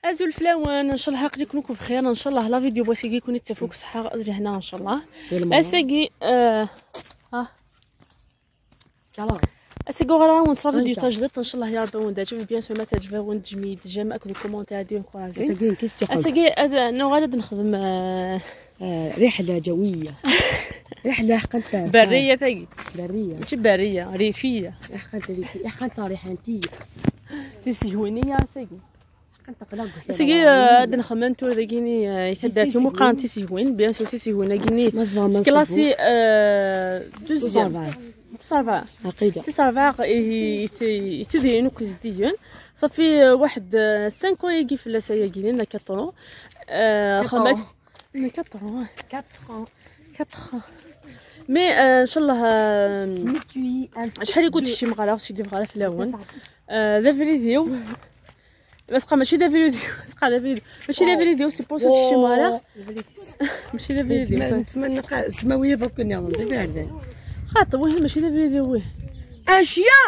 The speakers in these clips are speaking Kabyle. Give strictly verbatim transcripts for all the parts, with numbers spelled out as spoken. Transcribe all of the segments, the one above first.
Azul fell-awen, ncallah aql-iken akk bxir, ncallah la vidéo n wass-agi ad ken-tafuk ṣṣeḥḥa d lehna ncallah. Ass-agi, euh, ah. Ass-agi uɣaleɣ-awen-d la vidéo tajdidt, ncallah ya Rebbi ad wen-teɛǧeb, bien sûr ma teɛǧeb-awen-d j'aime, j'aime akked commentaire ad encourager. Ass-agi ad nuɣal ad nexdem, euh, آه، رحلة جوية. رحلة حقا تاع برية تاقي. برية. ماشي برية، ريفية. حقا ريفية، حقا ريحانتية. تسهوينية تاقي. حقا تقلق. Ass-agi, euh, ad nexdem un tour dagini, euh, i taddart-inu qqaren Tisihwin, bien sûr Tisihwin agini. Classé, euh, deuxième. Tis Ṛebɛa. Tis Ṛebɛa. عقيدة. Tis Ṛebɛa i, i, i tidirin akk izeddigen. صافي, euh, واحد, euh, cinq ans yagi fell-as ayagi, la quatre ans. Euh, quatre ans. Mais quatre ans, ouais. Quatre ans. Quatre ans. Mais, euh, ncallah, euh, acḥal i kent-tekcim ɣer-, ɣer-, ɣer fell-awen. Euh, d abrid-iw. Parce que mačči d abrid-iw, parce que d abrid-iw. Mačči d abrid-iw, c'est pour ça tekcim ɣer-, mačči d abrid-iw. Netmanna qa-, tmawiya ḍukken yaḍen, d iberdan. Xaṭer, wihin mačči d abrid-iw, wih. Acya!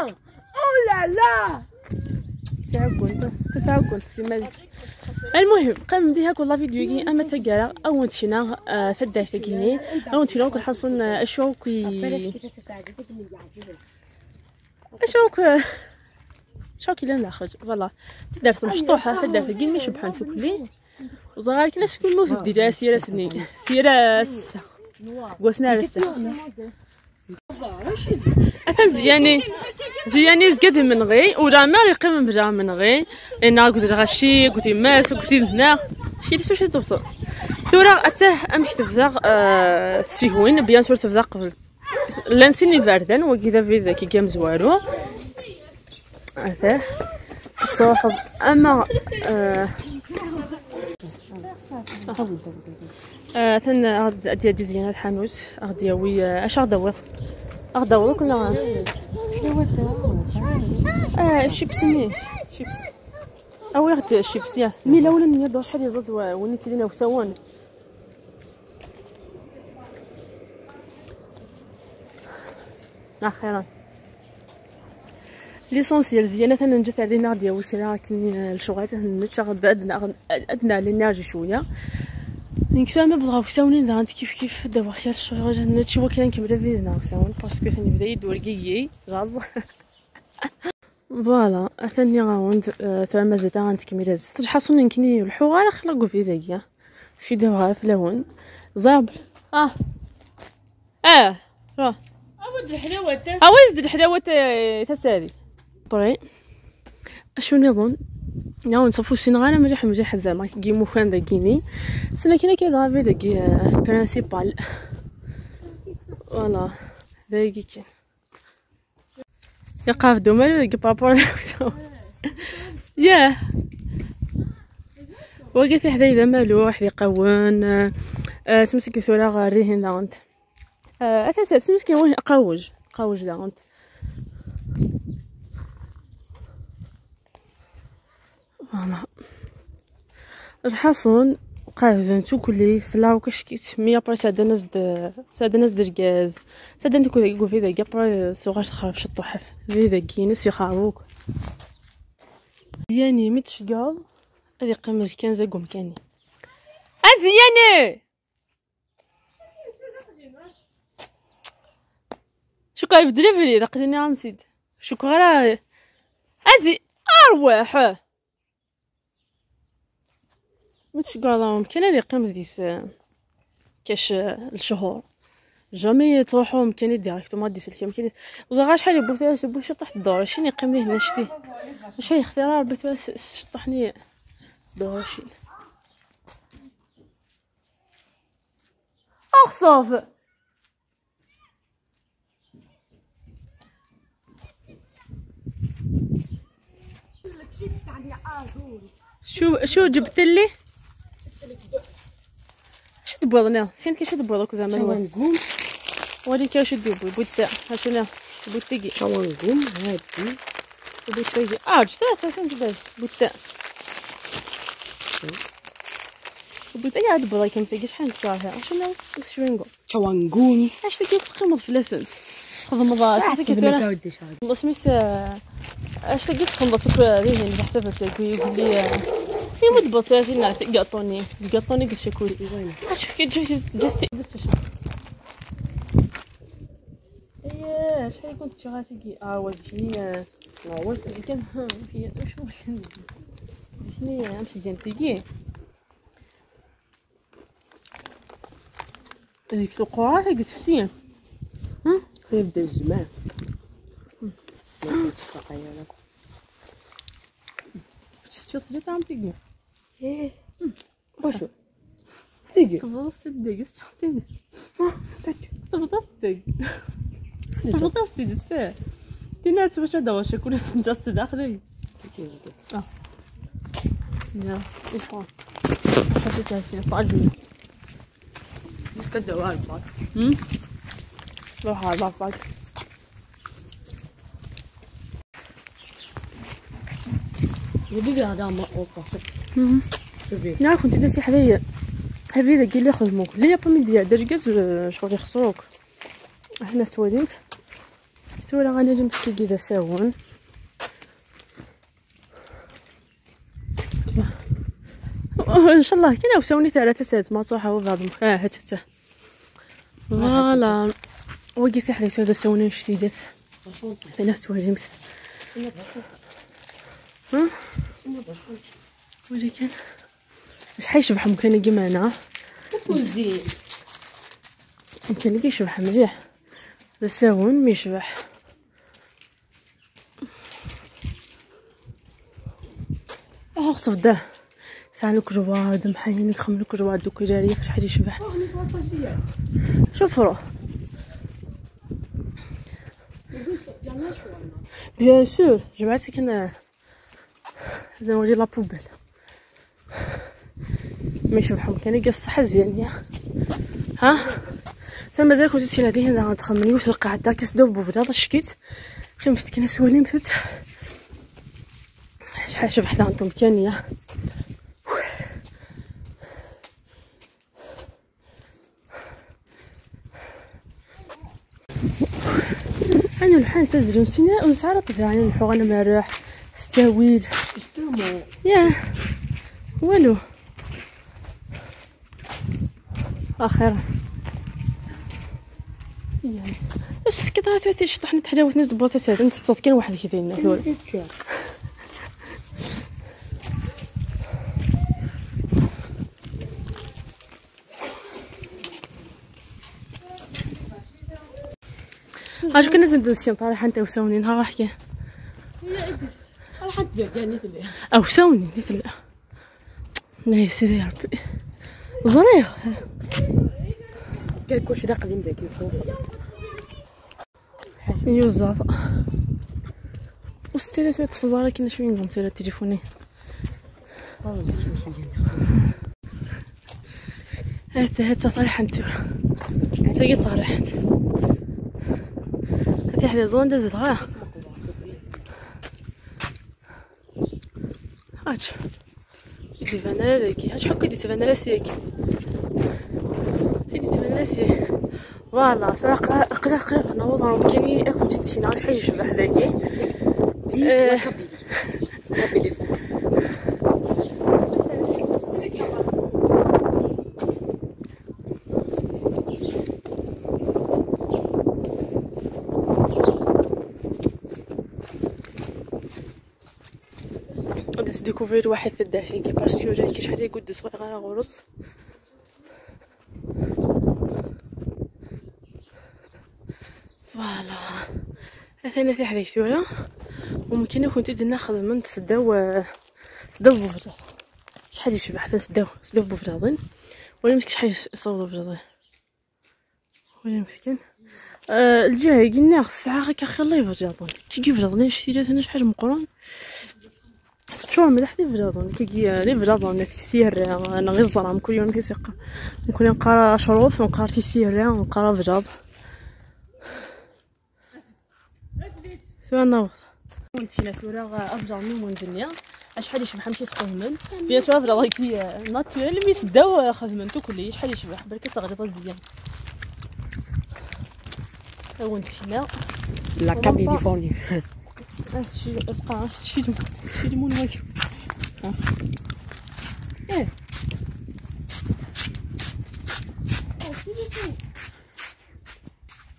Oh là là! Taɛeggunt, taɛeggunt s timmad-is. Almuhim, qqimem diha kul la vidéo-agi ama d taggara, ad wen-d-sekneɣ, ah, taddart-agi-ni, ad wen-d-sekneɣ akk lḥaṣun, ah, acu akk i, acu akk, acu akk yellan daxel, voilà. Taddart mecṭuḥa, taddart-agi mi cebḥen tukli. Ur ẓriɣ ara kan acku ur tebdid ara s yir ass-nni. S yir ass. Deg wass-nni ara ass-a. Atan Ziyani, Ziyani yezga d imenɣi, ur ɛmir yeqqim bla amenɣi. Inna akked lɣaci, akked yemma-s, akked yid-nneɣ. Mačči d acu i d-tebṭel. Tura, attah, amek tebda, euh, Tisihwin, bien sûr tebda qbel. Llan sin iberdan, wagi d abrid akk i amezwaru. Atah. Tettruḥeḍ ama, euh, Ah, atan ad d-yadi Ziyana lḥanut, ad ɣ-d-yawi, ah, acu ɣ-d-tawiḍ? Ɣ-d-tawiḍ akk neɣ? Ah, chips-nni, chips. Awi-ɣ-d chips, ya. Mi la ula n-nniḍ acḥal yeẓḍ wa-, win ittilin awsawen. Axiran. L'essentiel, Ziyana atan neǧǧa-t ar din, ad ɣ-d-yawi kra akken, eh, lecɣal, ad nečč, ad, ad, ad, ad neɛli nniɛj cwiya. Nekk tura ma wwḍeɣ ɣer usawen-in daɣen kif kif, ad d-awiɣ kra lecɣal, ad nečč, iwakken ad nkemmel abrid n usawen, parce que atan yebda-yi-d urgigi, jaẓ. Voilà, atan nniɣ-awen-d, eh, tura mazal ad ɣ-nkemmel azet. Lḥaṣun nekkni ur leḥḥuɣ ara xla deg ubrid-agi. Sud ɣer fell-awen. Ẓabel. Ah. Ah. Ruh. Awi-d leḥlawat. Awi-d leḥlawat, eh, tasari. Après, acu nniḍen? Nniɣ-awen-d ṣafu ur ssineɣ ara mliḥ mliḥ zama deg imukan dagini. Ssneɣ kan akka d abrid dagi, eh, principal. Voilà. Dagi kan. Yeqreb-d umalu deg parapur d awsawen. Yah. Wagi tiḥday d amaluḥ, d iqawen. Ah, semsek tura ɣer dihin daɣen. Ah, ata sat, semsek win qawwej, qawwej daɣen. Voilà. Lḥaṣun, qerben tukli, tella akk acki-tt, mi après sɛeddan-as-d, sɛeddan-as-d lgaz, sɛeddan-d akk deg ubrid-agi, après tuɣal texreb ciṭuḥ. Abrid-agi ines yexreb akk. Ziyani, mi tceggeḍ, ad iqqim d kenza deg umkan-nni. A Ziyani! Cukkeɣ ibeddel abrid, aql-ini am-t-id. Cukkeɣ ara azi arwaḥ. Ma tceggeḍ amkan ad iqqim deg-s, eh, kac, eh, lechur. Jamais yettruḥu amkan-i directement ad d-iselk amkan-i. Ẓriɣ acḥal yewwi, yewwi ciṭuḥ n dduracin, yeqqim dihin acti. Acḥal yextir Rebbi tura s, s ciṭuḥ-nni dduracin. Axṣuf! شو، شو جبت لي؟ شو تبغى؟ سين كي شو تبغى كذا من وين؟ شوانقوم. ولي كي شو تبغى؟ بوتا، شنو؟ بوتيكي. شوانقوم، هادي. بوتيكي. آه، جبت لها ساسون جبال. بوتا. بوتا، يا هاد بلاي كان تيجي شحال نتشارها. شنو؟ شو نقول؟ شوانقوم. اش تقول تخمض في الاسم؟ تخمض، آه، اش تقول تخمض؟ بس مس، آه، اش تقول تخمض؟ سكر هذه اللي حسبت لك ويقول لي، آه، ايوا دبرت هذه الناس قاطوني. قاطوني قلت شكوري. ايوا. اش كي جا جا ايوا شحال كنت تشغل فيكي؟ اه وزهني. اه وزهني كان. ها هي شو؟ زهني امشي جنتيكي. هذيك القرعه هي قلت فتيه. ها؟ يبدا الزمان. ما كنتش باقي انا. شفتي طلعت عم تيجي. ايه. واش؟ تيجي. تبغى تدق، تحطيني. آه، تك. تبغى تدق. تبغى تدق. تينا تمشى دوا شكون سنجاست داخلي. اه. لا، ايش هو؟ حطيت هاي الطاجين. كدوا هاي الباك. هم؟ روح على الباك. يبي هذا ما اوكا. شوفي. لا، كنت درتي حدايا. هذه اذا قال لي خدموك لي ابا ميديا درجات، آه، شغل يخسروك. احنا سواليف. ثورة غنجم تكي كذا ساون. ان شاء الله كاين وساوني ثلاثة ساعات ما صراحة هو بعض. اه، هتا. فوالا. وقف يحلف هذا ساوني شديدات. ثلاث سواجم. ها؟ ولكن شحال يشبح ممكن يجي معنا. كوزين. ممكن يجي يشبح مليح. بس هون ما يشبح. اه، خصو في الدار. ساعة لك جواد، محيني خم لك جواد، دوك جاري، شحال يشبح. شوف روح. بيان سور، جمعتك هنا. هذا هو ديال لابوبيل. ما يشبحهم كان يلقى الصحة زيان يا. ها؟ فمازال كنت تسير هذه هنا غتخمن يوصل القاعدة كيس دوب بوفدا الشكيت. خي مفتكين سوالي مفت. شحال شبح لها انتم كان يا. انا الحين تزرم سيناء ونسعى طبيعة، انا نحو انا مرح. استويت. استمو. يا. والو. اخر. يا. اش كده في شطحنا تحداوت ناس دبوطه ساعه نتصل كان واحد كذا هنا. اش كنا زندوسين طالع حنت اوساوني نهار حكي. راح انت يعني في الليل. اوساوني في الليل. لا يا سيدي يا ربي. زرير. كاين كلشي دا قديم داك الخوف. يوزا. وستيري شويه تفزاره كاين شويه نقوم تيرا تليفوني. هات هات طالع حنت. هات هي طالع حنت. هاتي حدا زون دازت ها. هات. يدي فانا لاكي. هات حكا يدي تبان راسي ياكي. يدي تبان راسي. فوالا، صراحة قريب قريب نوض راه كاين اكون جيت شي نهار شحال يشبح لاكي. دي إيه. لا كابيلي. كابيلي فوق. غادي تديكوفري واحد في الدهشة كي باسكو كي شحال يقول دو صغير غير غرس. فوالا. اثنا في حدا يكتبها. وممكن يكون تدنا خدمة تسداو، تسداو بوفرض. شحال يشبح حتى نسداو، نسداو بوفرضين. ولا مسك شحال يصوروا بوفرضين. ولا مسكين. آه، الجهة قلنا الساعة هكا خير الله يفرجاضون. كي يفرجاضون شتي جات هنا شحال مقرون. تشوف مليح لي فيلادون، كي كي لي فيلادون في السير، انا غير الزرام كل يوم كيسيق. نكون نقرا شروف، نقرا في السير، نقرا فيلاد. ثم نوض. نتينا ثورة افضل من الدنيا. اشحال يشبح مشي تخدمن. بيان سور افضل كي ناتوريل مي سداو خدمن تو كلي شحال يشبح بركة تغلط الزيان. او نتينا. لا كابيليفورني. اش شي اسقا اش شي شي مون واش. آه.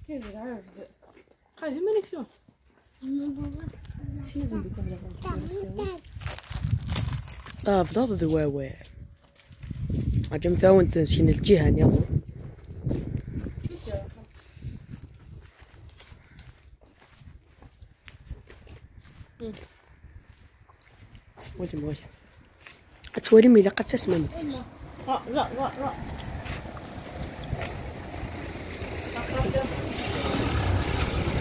كاين العرض. قادم مالك شو؟ تفضل ذواوي. عجبت وانت نسكن الجهة نيضو. وجم وجم. اتولي ميلا قد تسمم. لا، لا، لا، لا.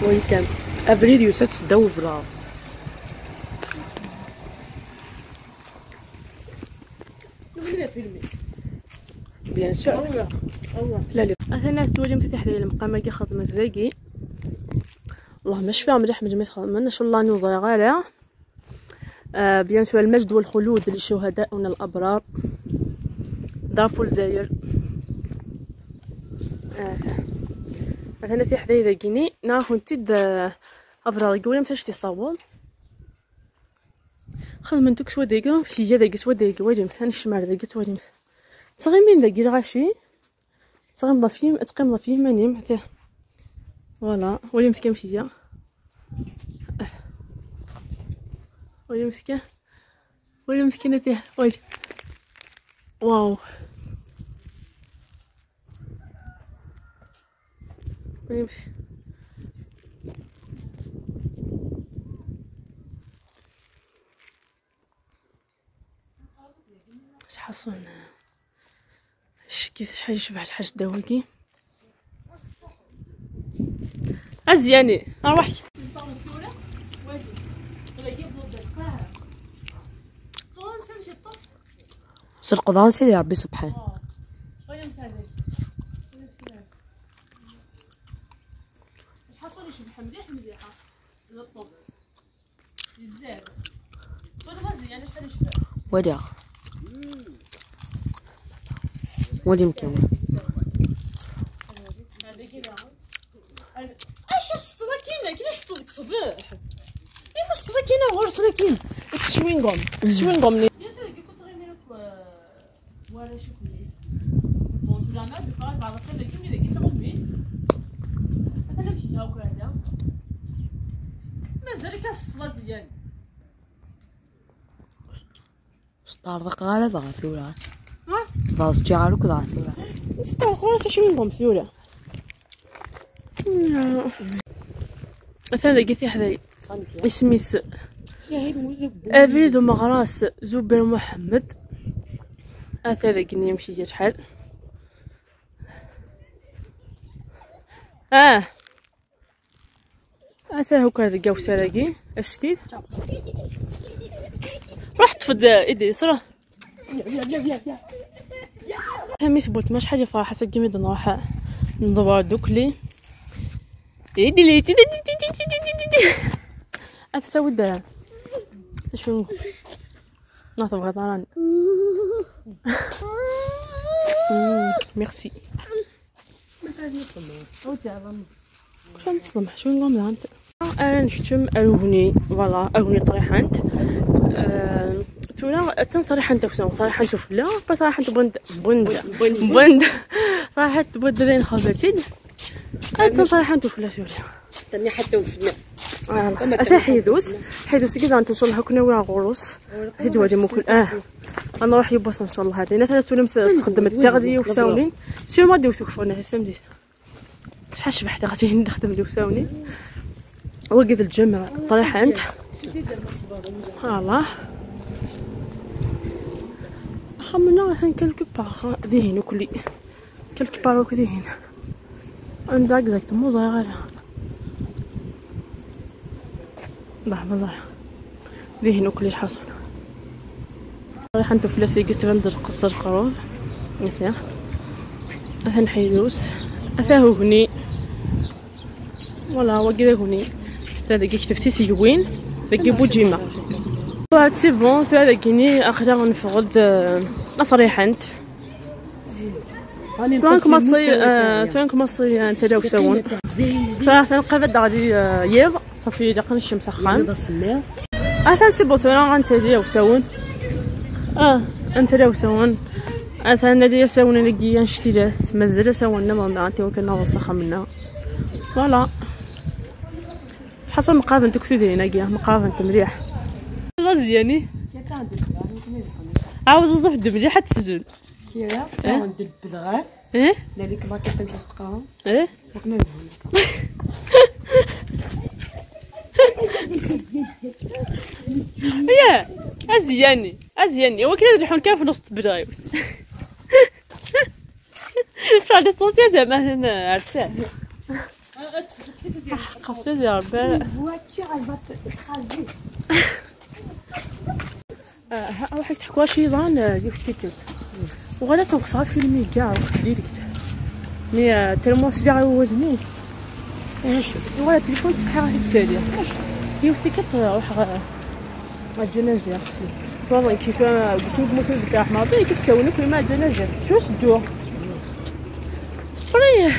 وين كان؟ افريد يوسف تسداو فلا. بيان سور. لا، لا. اثنا تولي متتحت لي المقام كي خدمت ذاكي. والله ما شفيها مليح من جميع خدمة. ان شاء الله نوزا غيرها. آه، بيان سور، المجد والخلود لشهدائنا الأبرار. درابو الجزائر. آه. مثلا في حدايا كيني، نا كنت د-، أفرا يقول متاش تصور. خذ من دوك سوا ديقا، في يدا سوا ديقا، واجم ثاني الشمال ديقا، واجم. صغير من ديقا الغاشي. تغمض في يم-، تقمض في يماني، معناتها. فوالا، ولي مسكين فيا. ولي مسكين. ولي مسكين تيه. وي. واو. ولي مس-، شحال صون؟ اش كيفاش حاجه شبه حاجه داويكي؟ ازياني، ارواحي. سرقضان سيدي ربي سبحان. الحصول يشبح مليح مليحه. بزاف. شغل غزي، يعني شحال يشبع. ولا. ولا يمكن. هذا كي لا. اش السطوة كاينة؟ كاينة السطوة ديك الصباح. ايوا السطوة كاينة، هو السطوة كاين. ديك الشوينغوم. الشوينغوم. يا شيخ، كنت غير ملك، آه، ولا شكون. بون، زعما دفعة بعض القلة كيما إذا كنت غمين. مثلًا مشيت هاكا هذا. مازال كاس الصلاة زيان. ستار دقيقة لا ضغط ولا. ها؟ ضغط جارك ضغط ولا. ستار خلاص شي من ضم ثورة. ثاني لقيت حداي. اسميس. ابيد مغراس زبير محمد. اثا ذاك نمشي جات حال. اه. اثا هو كان ذاك وسراقي. اشكي. رحت فد ايدي صرا. هميس بولت ماش حاجة فرحة سقيمي نروح ندور دوك لي. ايدي لي تي دي دي دي دي دي دي. اثا ودها. شو؟ نعطي بغيطان. ميرسي. كنت نطلب شو نقوم لها انت. انا نحتم اروغني، فوالا، اروغني طريحانت. آه، ثورة اتن طريحانت وسام، طريحانت وفلا، طريحانت بند، بند، بند. طريحانت بند دين خبرتين. اتن طريحانت وفلا ثورة. تاني حتى وفلا. آه. اثا حيدوس، حيدوس كذا انت ان شاء الله هكنا ويا غروس. هدوة دي ممكن، اه. انا راح يبص ان شاء الله هذه. انا ثلاث سنين تخدم التغذية وساولين. سير ما ديو تكفونا هسه مدي. شحال شبحت غادي نخدم ديو ساوني. وقف الجمع طريح عند. الله. خمنا هان كالكو باغ ذهين وكلي. كالكو باغ ذهين. عندها اكزاكتومون زايغة لها. الله مزال. ذهين وكلي الحاصل. رايحة نتو فلاسي قلت غندير القصة القرور. مثلا. اثا نحيدوس. اثا هو هني. فوالا، هو كذا هوني. حتى هذا كيكتب تيسيوين. داكي بوجيما. هاد سي بون، في هذا كيني اخرى نفقد، آه، افريحنت. توانك مصي، آه، توانك مصي، آه، انت لو سوون. صراحة نقبل داغدي، آه، ييض، صافي، جا قني الشمس خان. اثا سي بون، ثورة غنتازي وسوون. اه. Anta la usawen? Atan la asawen-agi anect-ilat. Mazal asawen-nniḍen daɣen, tiwakken ad naweḍ s axxam-nneɣ. Voilà. Ḥaṣul meqqabent akk tudrin-agi, meqqabent mliḥ. Laẓyani. Ɛawed ẓẓef-d mliḥ ad tezun. Kira, eh? Taɣen d lbelɣat. Eh? Lalik ma kifin tasqawa. Eh? Wakna d-, ya, azyani, azyani. Wakna d-ḥun kan f nus tebda. Cɣal d ṭṭus ya zaman, eh, arsan. Qased ya Rebbi. Une voiture, elle va te écraser. Ah, ha, ruḥ teḥku aciḍan, ah, yiwet tikkelt. Uɣal ad tenqes ɣef filmi kkaɛ, ruḥ direct. Mi, ah, tellement sliɣ i wawal-nni. Uɣal telefon tsetḥa ɣef ttsali. Yiwet tikkelt, ah, ruḥ ɣer, ɣer lǧanaza. Tuɣal kif, ah, deg usmi yemmut Dda Ḥmed, kif ttawin akk yemma ɣer lǧanaza. Tcus dduɣ. Après,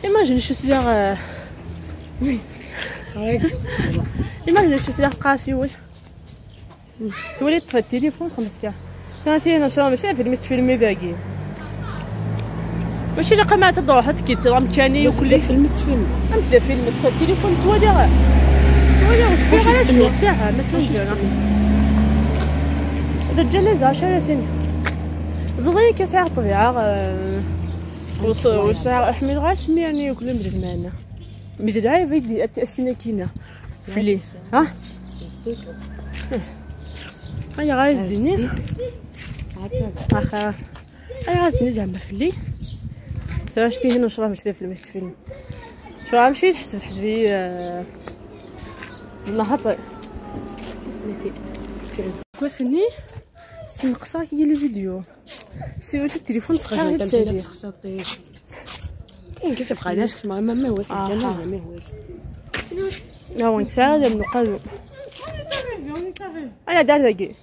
imagine acu sliɣ, ah, imagine acu sliɣ teqqar-as yiwet. Twali ṭṭfet tilifun xemsa. Kan si nacra mačči afilm i tfilmi dagi. Mačči ilaq ma tedruḥ ad tkitt amkani ukli. Film tfilm. Amek d afilm ṭṭfet tilifun twali. Twali ur teffiɣ ara cwi ssaɛa ma sunǧana. D lǧanaza acu ara sin. Ẓeḍ-iyi kan sɛiɣ ṭṭbiɛa, eh, ur s-, ur sɛiɣ, ḥmileɣ asmi yani ukli mdel lmeɛna. Mi d lɛib i d-, at-, asinakina. Fell-i. Ha? Ayɣer i s-d-ini? Axa. Ayɣer i s-d-ini zeɛma fell-i? Tura actihin n ccrab mačči d afilm, mačči d film. Tura amci tḥesb, tḥesb-iyi, eh, ẓneḥaṭi. Wass-nni, sneqseɣ-k yili vidéo. Si wet التليفون تخرج تسالي. Kayen kif tebɣa nnas kecmeɣ ama ma هو سجل زعما هو. Ah, وانت ساعة لم نقل. أنا دار ذاكي.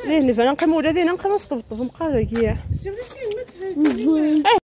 ليه نفعل نقيم ولا ليه نقيم نصطف طف مقال ذاكي. C'est vrai, c'est une maîtresse.